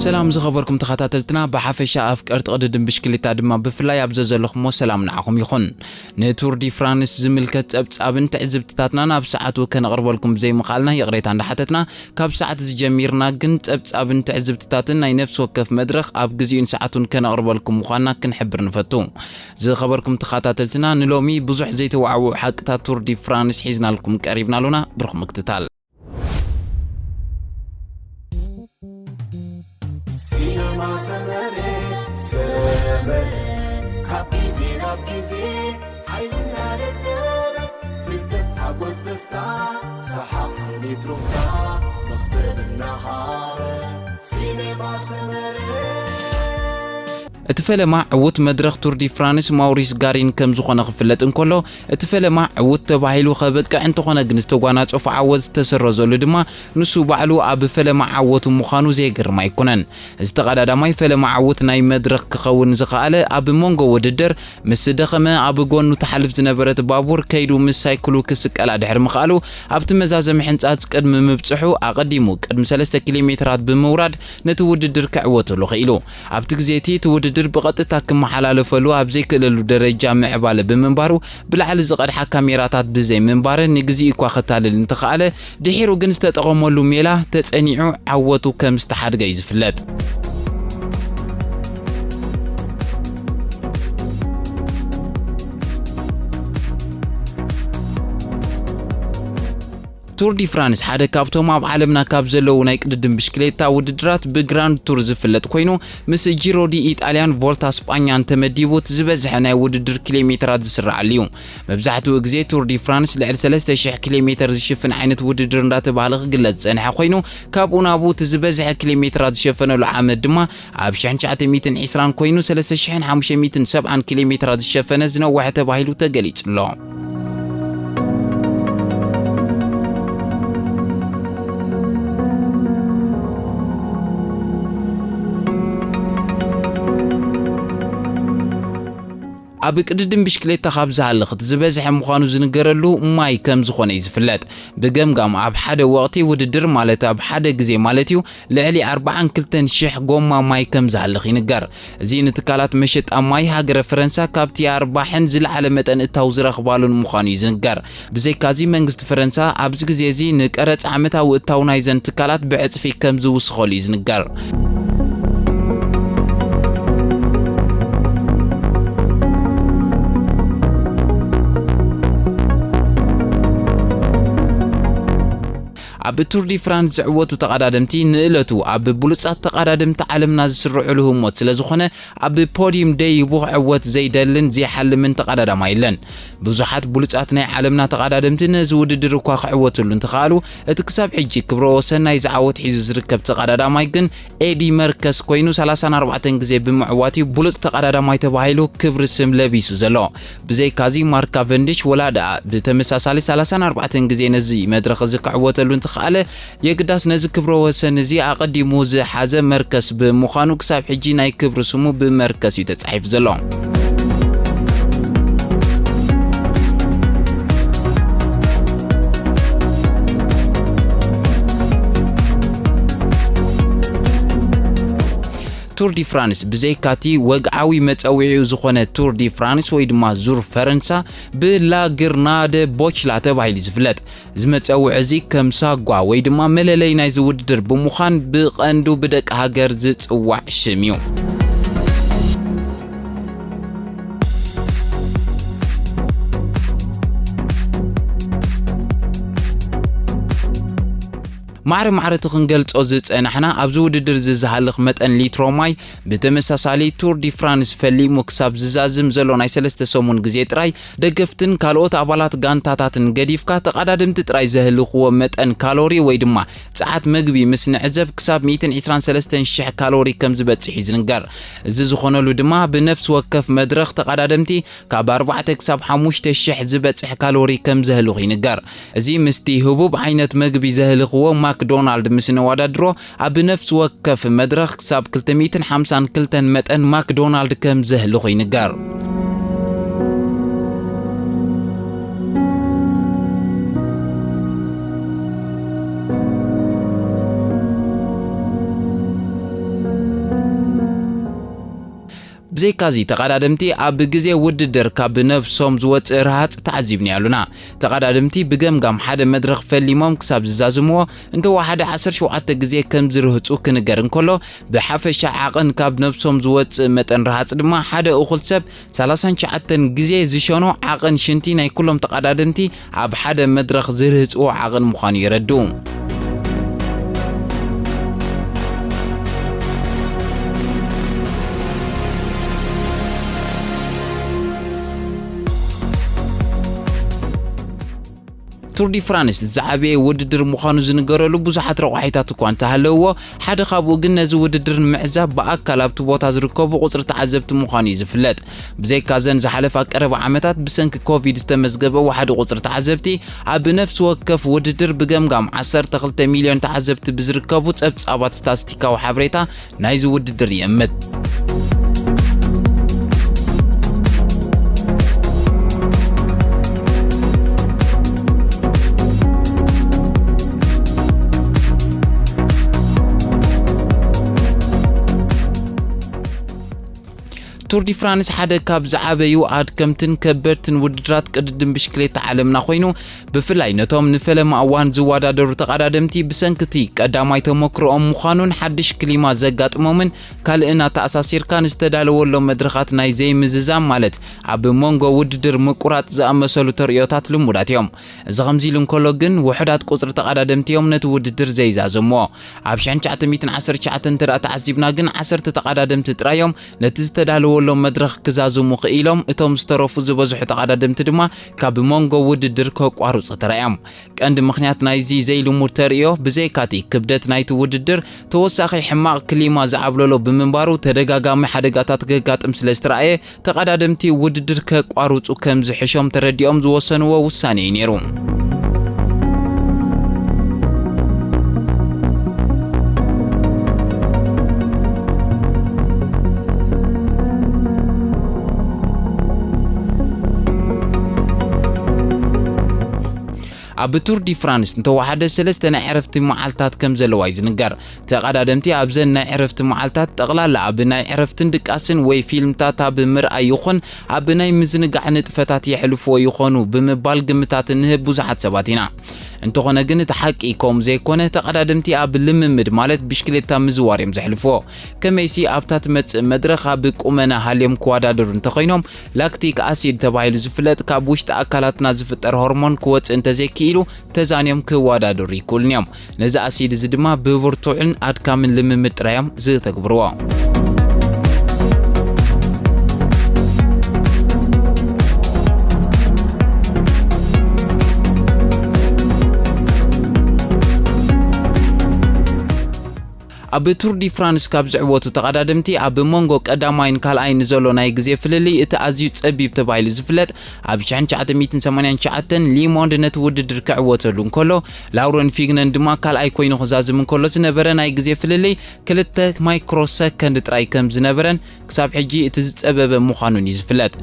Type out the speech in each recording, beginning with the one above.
ሰላም ዝኸበርኩም ተኸታተልትና፣ ብሓፈሻ ኣፍቀርቲ ቅድድም ብሽክሌታ ድማ ብፍላይ ኣብ ዘዘለኹሞ ሰላም ንዓኹም ይኹን። ንቱር ዲ ፍራንስ ዝምልከት ጸብጻብን ትዕዝብትታትናን ኣብ ሰዓቱ ከነቕርበልኩም ብዘይምኽኣልና ይቕሬታ እንዳሓተትና፣ ካብ ሰዓት ዝጀሚርና ግን ጸብጻብን ትዕዝብትታትን ናይ ነፍሲ ወከፍ መድረኽ ኣብ ግዜኡን ሰዓቱን ከነቕርበልኩም ምዃንና ክንሕብር ንፈቱ። ዝኸበርኩም ተኸታተልትና፣ ንሎሚ ብዙሕ ዘይተዋዕውዑ ሓቅታት ቱር ዲ ፍራንስ ሒዝናልኩም ቀሪብና ኣሎና። ብሩኽ ምክትታል። ሲነማ ሰመረ፣ ሰመረ፣ ካብ ግዜ ናብ ግዜ ሓይልና ለለበ፣ ፍልጠት፣ ሓጎስ፣ ደስታ፣ ሰሓቕ፣ ስኒት፣ ሩፍታ፣ መኽሰብ እናሃበ፣ ሲነማ ሰመረ። እቲ ፈለማ ዕዉት መድረኽ ቱር ዲ ፍራንስ ማውሪስ ጋሪን ከም ዝኾነ ክፍለጥ እንከሎ፣ እቲ ፈለማ ዕዉት ተባሂሉ ከበቅዕ እንተኾነ ግን ዝተጓናጸፎ ዓወት ዝተሰረዘሉ ድማ ንሱ ባዕሉ ኣብ ፈለማ ዓወቱ ምዃኑ ዘየገርም ኣይኮነን። እዚ ተቐዳዳማይ ፈለማ ዕዉት ናይ መድረኽ ክኸውን ዝኸኣለ ኣብ መንጎ ውድድር ምስ ደኸመ ኣብ ጎኑ ትሓልፍ ዝነበረት ባቡር ከይዱ ምስ ሳይክሉ ክስቀላ ድሕሪ ምኽኣሉ ኣብቲ መዛዘሚ ሕንጻጽ ቅድሚ ምብጽሑ ኣቐዲሙ ቅድሚ ሰለስተ ኪሎ ሜትራት ብምውራድ ነቲ ውድድር ክዕወተሉ ክኢሉ። ኣብቲ ግዜ እቲ፣ እቲ ውድድር ብቐጥታ ክመሓላለፈሉ ኣብ ዘይክእለሉ ደረጃ ምዕባለ ብምንባሩ፣ ብላዕሊ ዝቐድሓ ካሜራታት ብዘይ ምንባረ ንግዜኡ እኳ ከታልል እንተኸኣለ፣ ድሒሩ ግን ዝተጠቐመሉ ሜላ ተጸኒዑ ዓወቱ ከም ዝተሓድገ እዩ ዝፍለጥ። ቱር ዲ ፍራንስ ሓደ ካብቶም ኣብ ዓለምና ካብ ዘለዉ ናይ ቅድድም ብሽክሌታ ውድድራት ብግራንድ ቱር ዝፍለጥ ኮይኑ፣ ምስ ጂሮ ዲ ኢጣልያን ቮልታ ስጳኛን ተመዲቡ እቲ ዝበዝሐ ናይ ውድድር ኪሎ ሜትራት ዝስረዓሉ እዩ። መብዛሕትኡ ግዜ ቱር ዲ ፍራንስ ልዕሊ ሰለስተ ሽሕ ኪሎ ሜትር ዝሽፍን ዓይነት ውድድር እንዳተባህለ ክግለጽ ዝጸንሐ ኮይኑ፣ ካብኡ ናብኡ እቲ ዝበዝሐ ኪሎ ሜትራት ዝሸፈነሉ ዓመት ድማ ኣብ ሽሕን ትሽዓተ ሚእትን ዕስራን ኮይኑ፣ ሰለስተ ሽሕን ሓሙሽተ ሚእትን ሰብዓን ኪሎ ሜትራት ዝሸፈነ ዝነውሐ ተባሂሉ ተገሊጹ ኣሎ። ኣብ ቅድድም ብሽክሌታ ካብ ዝሃልኽ እቲ ዝበዝሐ ምዃኑ ዝንገረሉ ማይ ከም ዝኾነ እዩ ዝፍለጥ። ብገምጋም ኣብ ሓደ ወቕቲ ውድድር፣ ማለት ኣብ ሓደ ግዜ ማለት እዩ፣ ልዕሊ ኣርባዓን ክልተን ሽሕ ጎማ ማይ ከም ዝሃልኽ ይንገር። እዚ ንትካላት መሸጣ ማይ ሃገረ ፈረንሳ ካብቲ ኣርባሕን ዝለዓለ መጠን እታው ዝረኽባሉን ምዃኑ እዩ ዝንገር። ብዘይካዚ መንግስቲ ፈረንሳ ኣብዚ ግዜ እዚ ንቀረጽ ዓመታዊ እታው ናይዘን ትካላት ብዕጽፊ ከም ዝውስኸሉ እዩ ዝንገር። ኣብ ቱር ዲ ፍራንስ ዝዕወቱ ተቐዳደምቲ ንእለቱ ኣብ ብሉጻት ተቐዳደምቲ ዓለምና ዝስርዕሉ ህሞት ስለ ዝኾነ፣ ኣብ ፖዲየም ደይቡ ክዕወት ዘይደልን ዘይሓልምን ተቐዳዳማይ የለን። ብዙሓት ብሉጻት ናይ ዓለምና ተቐዳደምቲ ነዚ ውድድር እኳ ክዕወትሉ እንተኸኣሉ፣ እቲ ክሳብ ሕጂ ክብረ ወሰን ናይዚ ዓወት ሒዙ ዝርከብ ተቐዳዳማይ ግን ኤዲ መርከስ ኮይኑ፣ ሰላሳን ኣርባዕተን ግዜ ብምዕዋት እዩ ብሉጽ ተቐዳዳማይ ተባሂሉ ክብሪ ስም ለቢሱ ዘሎ። ብዘይካዚ ማርክ ካቨንዲሽ ወላ ደኣ ብተመሳሳሊ ሰላሳን ኣርባዕተን ግዜ ነዚ መድረኽ እዚ ክዕወተሉ እንተኸኣለ፣ የግዳስ ነዚ ክብረ ወሰን እዚ ኣቐዲሙ ዝሓዘ መርከስ ብምዃኑ፣ ክሳብ ሕጂ ናይ ክብሪ ስሙ ብመርከስ እዩ ተጻሒፉ ዘሎ። ቱር ዲ ፍራንስ፣ ብዘይካቲ ወግዓዊ መጸውዒኡ ዝኾነ ቱር ዲ ፍራንስ ወይ ድማ ዙር ፈረንሳ፣ ብላ ግርናደ ቦችላ ተባሂሉ ዝፍለጥ። እዚ መጸውዒ እዚ ከም ሳጓ ወይ ድማ መለለይ ናይዚ ውድድር ብምዃን ብቐንዱ ብደቂ ሃገር ዝጽዋዕ ሽም እዩ። ማዕረ ማዕረ እቲ ክንገልጾ ዝጸናሕና ኣብዚ ውድድር እዚ ዝሃልኽ መጠን ሊትሮ ማይ ብተመሳሳሊ ቱር ዲ ፍራንስ ፈሊሙ ክሳብ ዝዛዝም ዘሎ ናይ ሰለስተ ሰሙን ግዜ ጥራይ ደገፍትን ካልኦት ኣባላት ጋንታታትን ገዲፍካ ተቐዳደምቲ ጥራይ ዘህልኽዎ መጠን ካሎሪ ወይ ድማ ጸዓት መግቢ ምስ ንዕዘብ ክሳብ ሚእትን ዕስራን ሰለስተን ሽሕ ካሎሪ ከም ዝበጽሕ እዩ ዝንገር። እዚ ዝኾነሉ ድማ ብነፍሲ ወከፍ መድረኽ ተቐዳደምቲ ካብ ኣርባዕተ ክሳብ ሓሙሽተ ሽሕ ዝበጽሕ ካሎሪ ከም ዘህልኹ ይንገር። እዚ ምስቲ ህቡብ ዓይነት መግቢ ዘህልኽዎ ማክዶናልድ ምስ ነወዳድሮ፣ ኣብ ነፍሲ ወከፍ መድረኽ ክሳብ ክልተ ሚእትን ሓምሳን ክልተን መጠን ማክዶናልድ ከም ዘህልኹ ይንገር። ብዘይካዚ ተቐዳደምቲ ኣብ ግዜ ውድድር ካብ ነብሶም ዝወጽእ ረሃጽ ተዓዚብና ኣሉና። ተቐዳደምቲ ብገምጋም ሓደ መድረኽ ፈሊሞም ክሳብ ዝዛዝምዎ እንተወሓደ ዓሰርተ ሸውዓተ ግዜ ከም ዝርህጹ ክንገር እንከሎ፣ ብሓፈሻ ዓቐን ካብ ነብሶም ዝወጽእ መጠን ረሃጽ ድማ ሓደ እኹል ሰብ ሰላሳን ትሽዓተን ግዜ ዝሸኖ ዓቐን ሽንቲ ናይ ኩሎም ተቐዳደምቲ ኣብ ሓደ መድረኽ ዝርህጽዎ ዓቐን ምዃኑ የረድኡ። ቱር ዲ ፍራንስ ዝዓበየ ውድድር ምዃኑ ዝንገረሉ ብዙሓት ረቋሒታት እኳ እንተሃለውዎ፣ ሓደ ካብኡ ግን ነዚ ውድድር ንምዕዛብ ብኣካል ኣብቲ ቦታ ዝርከቡ ቁጽሪ ተዓዘብቲ ምዃኑ እዩ ዝፍለጥ። ብዘይካ ዘን ዝሓለፋ ቀረባ ዓመታት ብሰንኪ ኮቪድ ዝተመዝገበ ዋሕዲ ቁጽሪ ተዓዘብቲ፣ ኣብ ነፍሲ ወከፍ ውድድር ብገምጋም ዓሰርተ ክልተ ሚልዮን ተዓዘብቲ ብዝርከቡ ጸብጻባት ስታትስቲካዊ ሓበሬታ ናይዚ ውድድር ይእምት። ቱር ዲ ፍራንስ ሓደ ካብ ዝዓበዩ ኣድከምትን ከበድትን ውድድራት ቅድድም ብሽክሌታ ዓለምና ኮይኑ፣ ብፍላይ ነቶም ንፈለማ እዋን ዝወዳደሩ ተቐዳደምቲ ብሰንኪ እቲ ቀዳማይ ተመክሮኦም ምዃኑን ሓድሽ ክሊማ ዘጋጥሞምን ካልእን ኣተኣሳሲርካ ንዝተዳለወሎም መድረኻት ናይ ዘይምዝዛም፣ ማለት ኣብ መንጎ ውድድር ምቁራጽ ዝኣመሰሉ ተርእዮታት ልሙዳት እዮም። እዚ ከምዚ ኢሉ እንከሎ ግን፣ ውሑዳት ቁጽሪ ተቐዳደምቲ እዮም ነቲ ውድድር ዘይዛዘምዎ። ኣብ ሽሕን ትሽዓተ ሚእትን ዓሰርተ ትሽዓተን እንተ ደኣ ተዓዚብና ግን፣ ዓሰርተ ተቐዳደምቲ ጥራይ እዮም ነቲ ዝተዳለወሎም መድረኽ ክዛዝሙ ክኢሎም፣ እቶም ዝተረፉ ዝበዝሑ ተቐዳደምቲ ድማ ካብ መንጎ ውድድር ከቋርጹ ተራእዮም። ቀንዲ ምኽንያት ናይዚ ዘይልሙድ ተርእዮ፣ ብዘይካቲ ክብደት ናይቲ ውድድር፣ ተወሳኺ ሕማቕ ክሊማ ዝዓብለሎ ብምንባሩ፣ ተደጋጋሚ ሓደጋታት ከጋጥም ስለ ዝተራእየ፣ ተቐዳደምቲ ውድድር ከቋርጹ ከም ዝሕሾም ተረዲኦም ዝወሰንዎ ውሳኔ እዩ ነይሩ። ኣብ ቱር ዲ ፍራንስ እንተወሓደ ሰለስተ ናይ ዕረፍቲ መዓልታት ከም ዘለዋ እዩ ዝንገር። ተቐዳደምቲ ኣብዘን ናይ ዕረፍቲ መዓልታት ጠቕላላ ኣብ ናይ ዕረፍትን ድቃስን ወይ ፊልምታት ኣብ ምርኣይ ይኹን ኣብ ናይ ምዝንጋዕ ንጥፈታት የሕልፍዎ ይኾኑ ብምባል ግምታት እንህብ ብዙሓት ሰባት ኢና። እንተኾነ ግን እቲ ሓቂ ከምኡ ዘይኮነ፣ ተቐዳደምቲ ኣብ ልምምድ ማለት ብሽክሌታ ምዝዋር እዮም ዘሕልፍዎ። ከመይሲ ኣብታ ትመጽእ መድረኽ ኣብ ቁመና ሃልዮም ክወዳደሩ እንተኾይኖም፣ ላክቲክ ኣሲድ ተባሂሉ ዝፍለጥ ካብ ውሽጢ ኣካላትና ዝፍጠር ሆርሞን ክወጽእ እንተዘይክኢሉ፣ ተዛንዮም ክወዳደሩ ይክእሉን እዮም። ነዚ ኣሲድ እዚ ድማ ብብርቱዕን ኣድካምን ልምምድ ጥራይ እዮም ዝተግብርዎ። ኣብ ቱር ዲ ፍራንስ ካብ ዝዕወቱ ተቐዳደምቲ፣ ኣብ መንጎ ቀዳማይን ካልኣይን ንዘሎ ናይ ግዜ ፍልልይ እቲ ኣዝዩ ጸቢብ ተባሂሉ ዝፍለጥ፣ ኣብ ሽሕን ትሽዓተ ሚእትን ሰማንያን ትሽዓተን ሊሞንድ ነቲ ውድድር ክዕወተሉ እንከሎ፣ ላውረን ፊግነን ድማ ካልኣይ ኮይኑ ክዛዝም እንከሎ ዝነበረ ናይ ግዜ ፍልልይ ክልተ ማይክሮ ሰከንድ ጥራይ ከም ዝነበረን ክሳብ ሕጂ እቲ ዝጸበበ ምዃኑን እዩ ዝፍለጥ።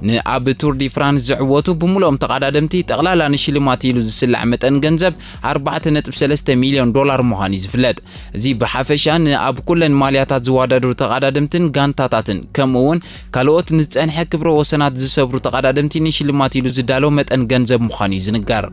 ንኣብ ቱር ዲ ፍራንስ ዝዕወቱ ብምሉኦም ተቐዳደምቲ ጠቕላላ ንሽልማት ኢሉ ዝስላዕ መጠን ገንዘብ ኣርባዕተ ነጥቢ ሰለስተ ሚልዮን ዶላር ምዃኑ እዩ ዝፍለጥ። እዚ ብሓፈሻ ንኣብ ኩለን ማልያታት ዝወዳደሩ ተቐዳደምትን ጋንታታትን፣ ከምኡ እውን ካልኦት ንዝጸንሐ ክብረ ወሰናት ዝሰብሩ ተቐዳደምቲ ንሽልማት ኢሉ ዝዳሎ መጠን ገንዘብ ምዃኑ እዩ ዝንገር።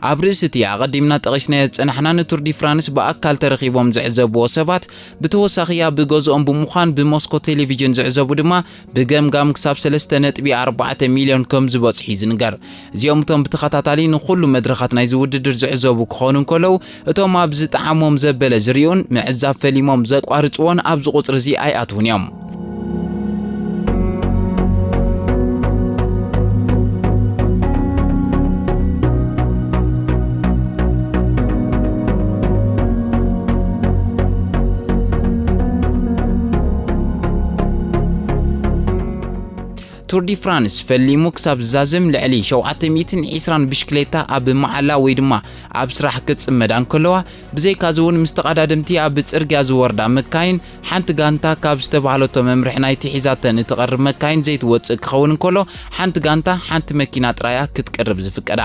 ኣብ ርእሲ እቲ ኣቐዲምና ጠቒስናዮ ዝጸናሕና ንቱር ዲ ፍራንስ ብኣካል ተረኺቦም ዝዕዘብዎ ሰባት፣ ብተወሳኺ ኣብ ገዝኦም ብምዃን ብሞስኮ ቴሌቪዥን ዝዕዘቡ ድማ ብገምጋም ክሳብ ሰለስተ ነጥቢ ኣርባዕተ ሚልዮን ከም ዝበጽሑ እዩ ዝንገር። እዚኦም እቶም ብተኸታታሊ ንኹሉ መድረኻት ናይዚ ውድድር ዝዕዘቡ ክኾኑ እንከለዉ፣ እቶም ኣብ ዝጠዓሞም ዘበለ ዝሪኡን ምዕዛብ ፈሊሞም ዘቋርጽዎን ኣብዚ ቁጽሪ እዚ ኣይኣትዉን እዮም። ቱር ዲ ፍራንስ ፈሊሙ ክሳብ ዝዛዘም ልዕሊ ሸውዓተ ሚእትን ዕስራን ብሽክሌታ ኣብ መዓላ ወይ ድማ ኣብ ስራሕ ክጽመዳ እንከለዋ፣ ብዘይካዚ እውን ምስ ተቐዳደምቲ ኣብ ጽርግያ ዝወርዳ መካይን ሓንቲ ጋንታ ካብ ዝተባህለቶ መምርሒ ናይቲ ሒዛተን እትቐርብ መካይን ዘይትወጽእ ክኸውን እንከሎ፣ ሓንቲ ጋንታ ሓንቲ መኪና ጥራያ ክትቀርብ ዝፍቀዳ።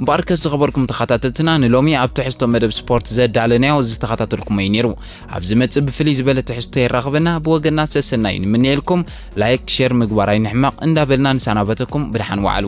እምበኣርከስ ዝኸበርኩም ተኸታተልትና፣ ንሎሚ ኣብ ትሕዝቶ መደብ ስፖርት ዘዳለናዮ ዝተኸታተልኩሞ እዩ ነይሩ። ኣብ ዝመጽእ ብፍልይ ዝበለ ትሕዝቶ የራኽበና። ብወገንና ሰሰናዩ ንምንየልኩም። ላይክ፣ ሼር ምግባር ኣይንሕመቕ እንዳበልና ንሰናበተኩም። ብደሓን ዋዕሉ።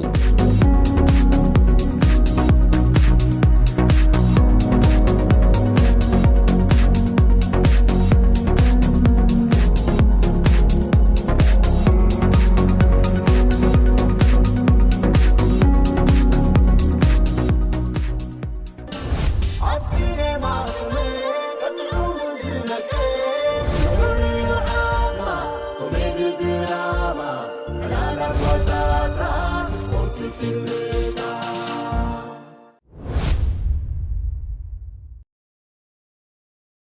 ኣብ ሲኔማ ዝመልከት፣ ዝመልከት፣ ፍሉይ ዓማ፣ ኮሜዲ ድራማ፣ ዕላላት ዋዛታት፣ ስፖርት ፊልም።